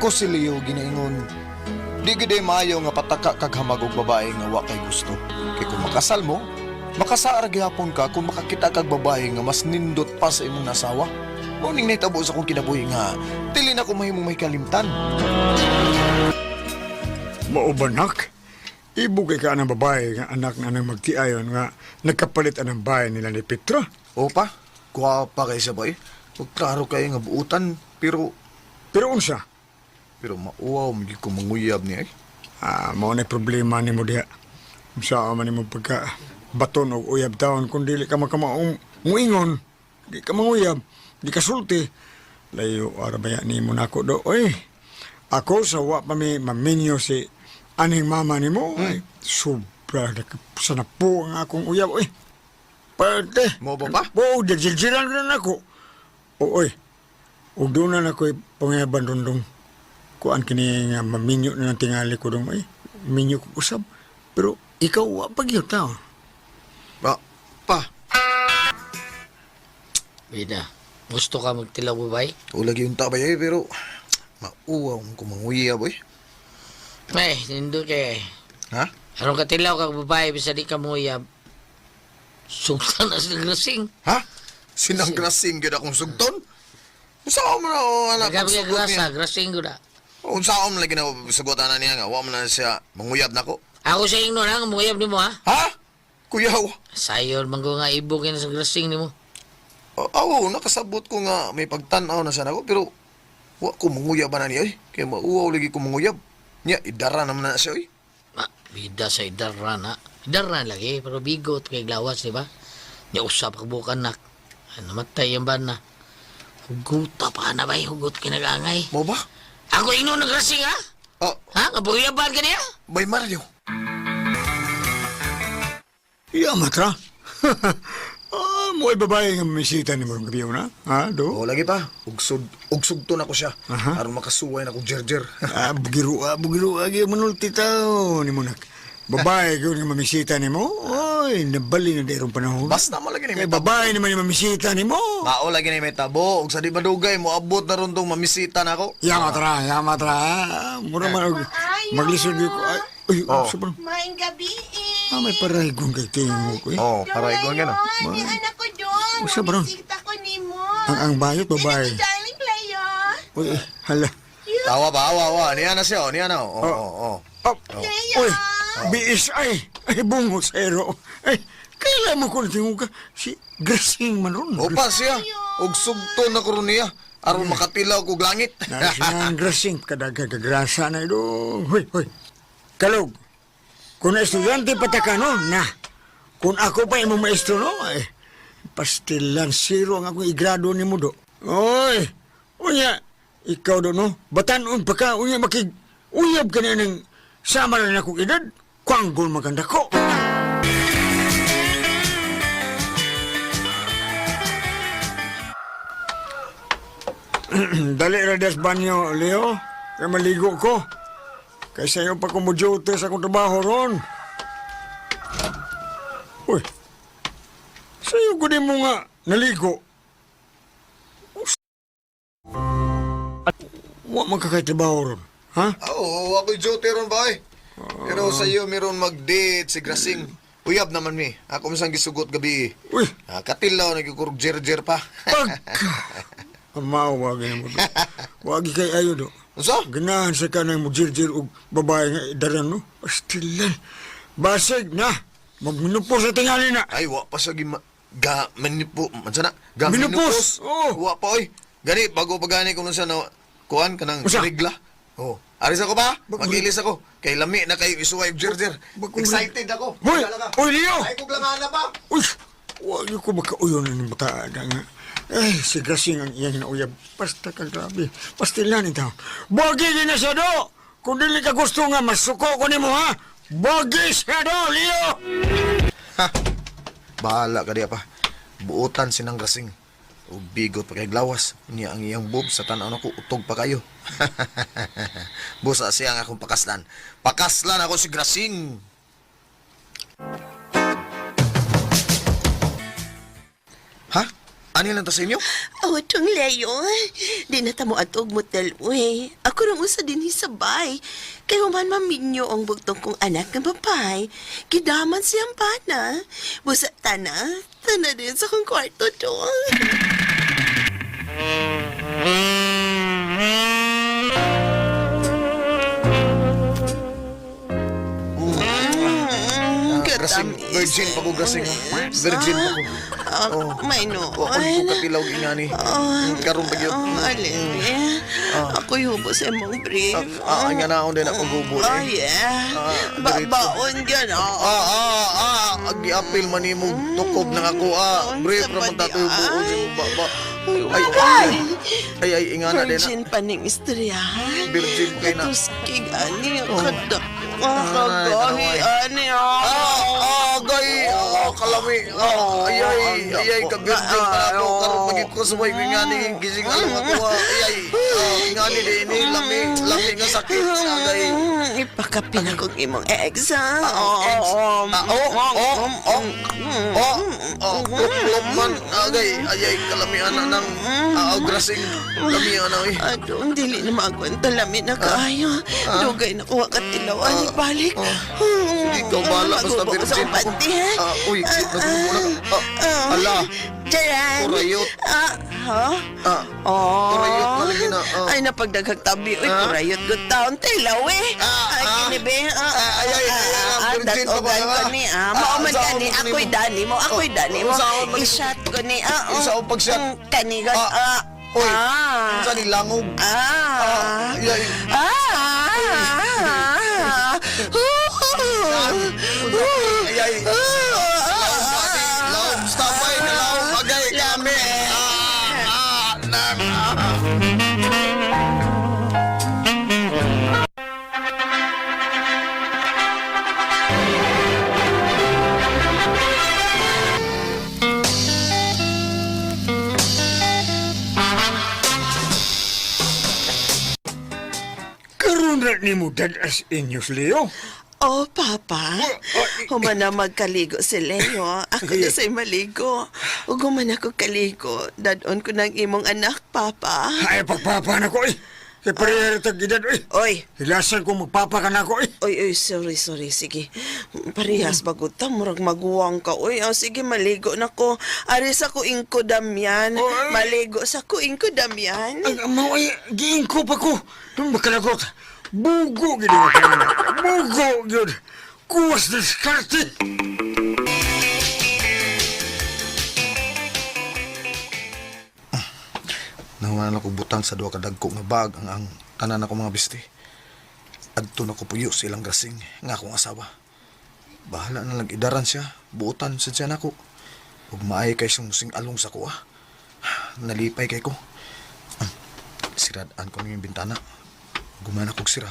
Ako si Leo ginaingon. Di gid ay maayo nga pataka kag hamag og babae nga wa kay gusto. Kay kung makasal mo, makasaar gihapon ka kung makakita kag babae nga mas nindot pa sa imong nasawa. Mao ning nahitabo sa akong kinabuhi nga dili na ko mahimong may kalimtan. Maubanak. Ibugay ka ng babae nga anak na nang magtiayon nga nagkapalit ang bahay nila ni Petra. Opa, gwapa kay siya boy. Ug klaro kay nga buutan pero Pero unsa? pero mauaw man gyud ko manguyab niya eh. Ah, mao na problema nimo diha. Unsa man nimo pagka baton og uyab taon kung dili ka makamaong muingon, di ka manguyab, di ka sulti. Layo ara baya nimo nako do. Oy, ako sa wa pa mi maminyo si aning mama nimo. Ay, sobra na sa napo ang akong uyab. Oy, pwede. Mo ba pa? Oo, jiljilan ko na ako. Oo, oy. Ug doon na ako'y pangayaban rundong. Kuan kini nga maminyo na ng tingali ko dong. Ay, minyo ko usab. Pero ikaw, wa pa gyud tao. Pa, pa. Bida, gusto ka magtilaw babay? O lagi yung tabay eh, pero mauaw man ko manguyab eh. Eh, nindot kay. Ha? Aron ka tilaw kag babae bisa di ka muyab. Sugtan na sa grasing. Ha? Sinanggrasing gyud akong sugton? Unsa man na o anak Nagabi ka pagsugot grasa, niya? grasing ko na. Unsa man lagi na sugotan na niya nga wa man na siya manguyab nako. Ako sa ingnon ha, muyab nimo ha. Ha? Kuyaw. Sayon man ko nga ibog na sa grasing nimo. Aw, nakasabot ko nga may pagtan-aw na siya nako pero wa ko manguyab na niya eh. Kay mauaw lagi ko manguyab. Niya idara naman na siya eh. Ah, bida sa idara na. Idara lagi, pero bigot kay glawas, di ba? Nya usap ka bukan nak. Ay, namatay yung bana. Huguta pa na ba? Hugot kinagangay. Mo ba? Ako ingnon ng grasing ha? Oh, Ha? Nga buyaban ka niya? Bay Mario. Iya, matra. Ah, mo ay babae nga misita ni mo gabi na. Ha, do? Oh, lagi pa. Ugsug ugsugton ako siya. Aha. Aron makasuway na kog jerjer. Ah, bugiro, bugiro, agi manulti tao ni mo nak. Babae gyud nga mamisita nimo. Oy, nabali na di rong panahon. Basta mo lagi ni Kay may tabo. babae naman yung mamisita nimo. Mao lagi ni may tabo. Ug sa di madugay moabot na ron tong mamisita nako. Yama tra, yama tra. Mura man og maglisod gyud ko. Ay, uy, Oh. sobrang. Maing gabi eh. Ah, may paraygon kay tingog ko eh. Oh, paraygon ka na. Ni anak ko doon. Usa ba ron? Bisita ko nimo. Ang bayot babae. Anak ko, darling Leo. Uy, eh, hala. Tawa ba? Awa, awa. Niya na siya, oh. Niya na, oh. Oh, oh, oh. Oh, Leo. uy, BSI. Ay, bungo zero. Ay, kailan mo kung tingog ka? Si Grasing man ron. Opa siya. Og sugton na ko ron niya. Aron makatilaw kog langit. Nasa ang Grasing, kadagkagagrasa na ito. Hoy, hoy. Kalog, kung estudyante pa ta ka no, na. Kung ako pa imong maestro no, ay, pastilan zero ang akong igrado ni mo do. Oy, unya, ikaw do no, batanon pa ka, unya makig, uyab ka na ng sama na akong edad, kwanggol maganda ko. Dali ra das banyo, Leo. Kay maligo ko. Kay sayo pa ko mo duty sa akong trabaho ron. Uy. Sayo ko din mo nga naligo. Wa man ka kay trabaho ron. Ha? Oo, oh, ako'y duty ron ba eh. Pero sa iyo meron mag-date si Grasing. Uyab naman mi. Ako man sang gisugot gabi. Uy, Ah, katilaw nagkukurog jer-jer pa. pagka. Amaw, wagi na mo do. Wagi kay ayo do. Unsa? Ganahan sa kanang mujirjir og babae nga idaran no. Pastilan. Basig na. Magminupos sa tingali na. Ay, wa pa siya gima... Ga, manipo, man sana? Ga, Minupos! Oo. Wa pa, oy. Gani, bago pa gani kung siya na, kuan ka ng Unsa? regla. Oh. Aris ako ba? Bago- Magilis ako. Kay lami na kayo isuway og jer-jer. Bago- Excited ako. Hoy! Dala ka. Hoy, Leo! Ay, kog langana pa. Uy! Wag ko makauyon na ng bata nga. Eh, si Grasing ang iyang nauyab. Basta ka grabe. Pastilan ito. Bogi din na siya do! Kung dili ka gusto nga, masuko ko nimo ha! Bogi siya do, Leo! Ha! Bahala ka diya pa. Buotan sinang gasing. O bigot pa kay glawas. Niya ang iyang bob sa tanaw nako utog pa kayo. Busa siya ang akong pakaslan. Pakaslan ako si Grasing. Ha? Ani lang ta sa inyo? Awa tong Leo. Di na ta mo atog motel, uy. Ako rang usa din hisabay. Kay human maminyo ang bugtong kong anak nga babay. Gidaman siyang pana. Busa tana, tana din sa kong kwarto dong. Grasing, virgin pa ko grasing. Virgin pa ko. Oh. May noon. Wa ko ko katilaw ingani. Karon pa gyud. Oh, alin. Ako'y hubo sa imong brief. Nga naon din ako gubo Oh, eh. yeah. Diretso. Babaon yan, oh. Agi-apil man nimo tukob nang ako ah. Brief ra man tatoy buo sa imong baba. Ay, Ay, ay, ay, ingana din na. Virgin pa ning istoryahan. Virgin kay na. Katuskig, ani, ang kadak. Ay, Kagahi, tanaway. ani, ah. Gay, kalami. Ay, ay, ay, ay, ka-virgin pa ako. Karon pagit ko sumay ko ingani, gising alam ako ah. Ay, ay, ingani din ini, lami, lami nga sakit. Agay. Ipakapin akong imong ex, ha? Ex. Oh, oh, oh, oh, oh, klop man. Agay, ay, ay, kalamian na ng, grasing, lamian na, eh. Adong, dili na maagwanta lami na kaayo. Dugay na kuha katilaw, ani balik. Sige, ikaw bahala, basta Magubo ko sa virgin ako. panty, ha? Uy, nagbubo na. Ala, Jaran! Kurayot. Ha? Oh. Oh. Kurayot na lagi na, ah. Ay, napagdaghag tabi. Uy, Ah. kurayot good taon. Tilaw, eh. Ah, Ay, ah. kinibi. Ay, ay, ay, virgin pa ba, datogan ah? ko ni. Mao man Saan kani. man Ako'y ni mo? dani mo. Ako'y Oh, dani mo. saan man ni mo? I-shot ko ni. Saan pag-shot? Kanigon. Uy, saan ni langog? Ay, ay. Ay, ay. Laom, stop ay, laom, agay, kami. Nang, Karon na nimo dad-as inyos, Leo. Oh, Papa. Humana magkaligo si Leo. Ako na sa'y maligo. Ug humana ko kaligo. Dadon ko ng imong anak, Papa. Ay, pagpapa na ko eh. Kay pareha tag edad eh. Oy, Hilasan ko magpapa ka na ko eh. oy, oy, sorry, sorry. Sige. Parehas baguta, murag maguwang ka. Oy, oh, sige, maligo na ko. Ari sa kuing ko damyan. Oy. Maligo sa kuing ko damyan. Ang amaw ay giing ko pa ko. Nung makalagot, bugo gid mo ka na. Bugo gid. Kuwas diskarte. Nahuman ako butang sa duha ka dagko nga bag ang tanan ako mga biste. Adto na ko puyo sa ilang grasing nga akong asawa. Bahala na lang idaran siya, buotan sa siya nako. Ug maay kay siyang along sa kuha. Nalipay kay ko. Siradaan ko ning bintana. Gumana kog sira.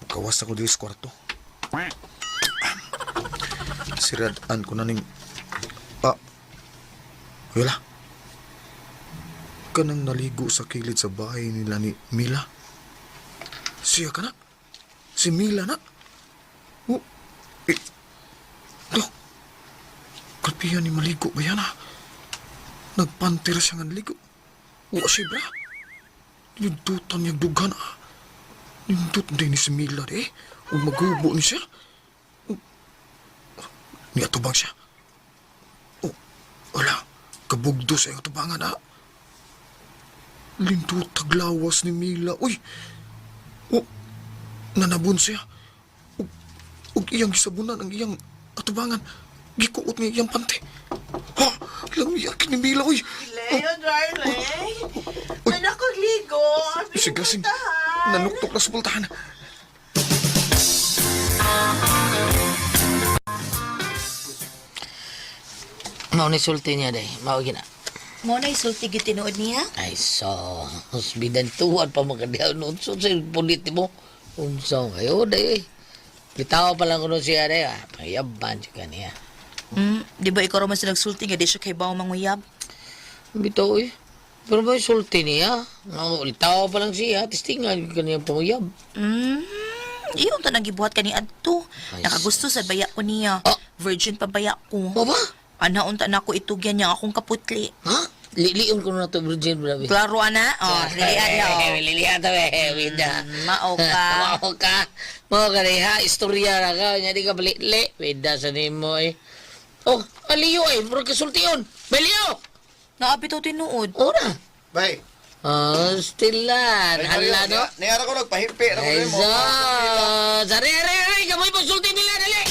Mukawas ako diri sa kwarto. Siradaan ko na ning wala kanang naligo sa kilid sa bahay nila ni Mila. Siya ka na? Si Mila na? Oh, eh, do. Kalpihan ni maligo ba yan ah? Nagpantira siya nga naligo. Wa siya bra. Nindutan niya dugan ah. Nindut din ni si Mila eh. O magubo ni siya. Oh, niatubang siya. Oh, wala. Kabugdo sa iyong tubangan ah. Lindot taglawas ni Mila. Uy! O, nanabon siya. Ug iyang gisabunan ang iyang atubangan. Gikuot niya iyang pante. Ha! Lamiak ni Mila, uy! Leo, darling. Anak ko, ligo. Si Gasing, nanuktok na sa pultahan. Mao ni sulti niya day. Mao gina. Mo na isulti gyud tinuod niya. Ay so, bidan tuwan pa makadiyaw noon. So, sa pulit mo. Unsa kayo day. Bitaw pa lang kuno siya day. Payaban siya kaniya. Di ba ikaw raman sila nagsulti nga di siya kay bawo manguyab? Bitaw eh. Pero ba yung sulti niya? Bitaw pa lang siya. Tistingan kaniya panguyab. Iyon to nagibuhat kani adto. Ay, Nakagusto sa baya ko niya. Ah. Virgin pa baya ko. Ba ba? Ana unta na ko itugyan niya akong kaputli. Ha? Lilion ko na to, virgin, grabe. Klaro ana. Oh, lilian na oh. Lilian ta be, wida. Mao ka. Mao ka. Mao ka diha, istorya ra ka, nya di ka bali-li. Wida sa nimo eh. Oh, aliyo eh, murag kasultion. Baliyo! Naabi to tinuod. Ora. Bay. Oh, stilan. Hala no. Niyara ko nagpahimpi ra ko nimo. Ay, Sari, ari, ari, kamoy pagsulti nila, dali!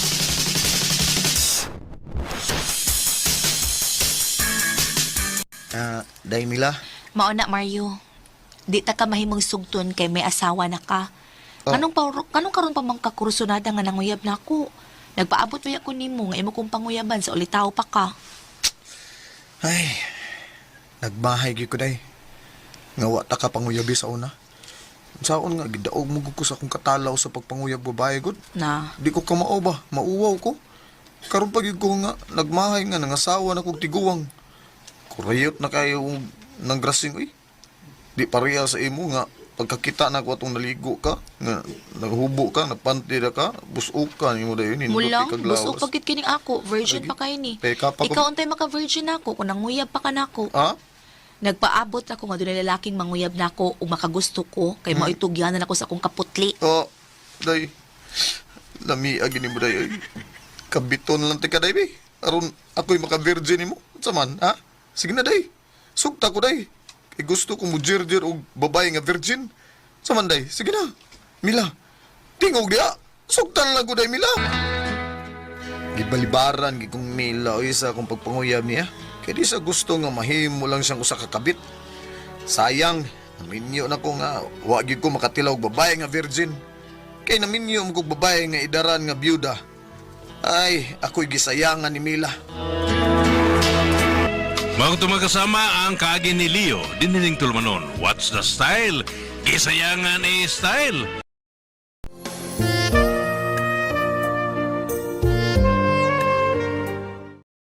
Ah, day Mila. Mao na Mario. Di ta ka mahimong sugton kay may asawa na ka. Oh. Kanong pa kanong karon pa man ka kursunada nga nanguyab na ako. Nagpaabot pa ako nimo nga imo kong panguyaban sa ulitaw pa ka. Ay, nagbahay gyud ko day. Nga wa ta ka panguyabi sa una. Saon nga gidaog mo gud ko sa akong katalaw sa pagpanguyab babae gud. Na. Di ko kamao ba, mauwaw ko. Karon pa gyud ko nga nagmahay nga nangasawa na kog tiguang. Kurayot na kayo ng grasing uy. Di pareha sa imo nga pagkakita na ko atong naligo ka, nga naghubo ka, nagpanty na ka, busok ka nimo dayon nindot Mulang, kag busog lawas. pagkit kining ako, virgin Lagi. pa kay ni. Teka, pa ko- Ikaw untay maka-virgin ako kung nanguyab pa ka nako. Ha? Nagpaabot ako nga dunay lalaking manguyab nako ug makagusto ko kay mao'y tugyanan ako sa akong kaputli. Oh, day. Lami agi nimo day. Oy. Kabiton lang tika day bi. Aron ako'y maka-virgin nimo. Unsa man, ha? Sige na day. Sugta ko day. Kay gusto ko mo jirjir og babae nga virgin. Unsa man day? Sige na. Mila. Tingog diha. Sugtan lang ko day Mila. Gibalibaran gid kong Mila oy sa akong pagpanguyab niya. Kay di sa gusto nga mahimo lang siyang usa ka kabit. Sayang, naminyo na ko nga wa gyud ko makatilaw og babae nga virgin. Kay naminyo mo kog babae nga idaran nga byuda. Ay, ako'y gisayangan ni Mila. Mga tumakasama ang kaagi ni Leo, dinining tulmanon. What's the style? Gisayangan eh style.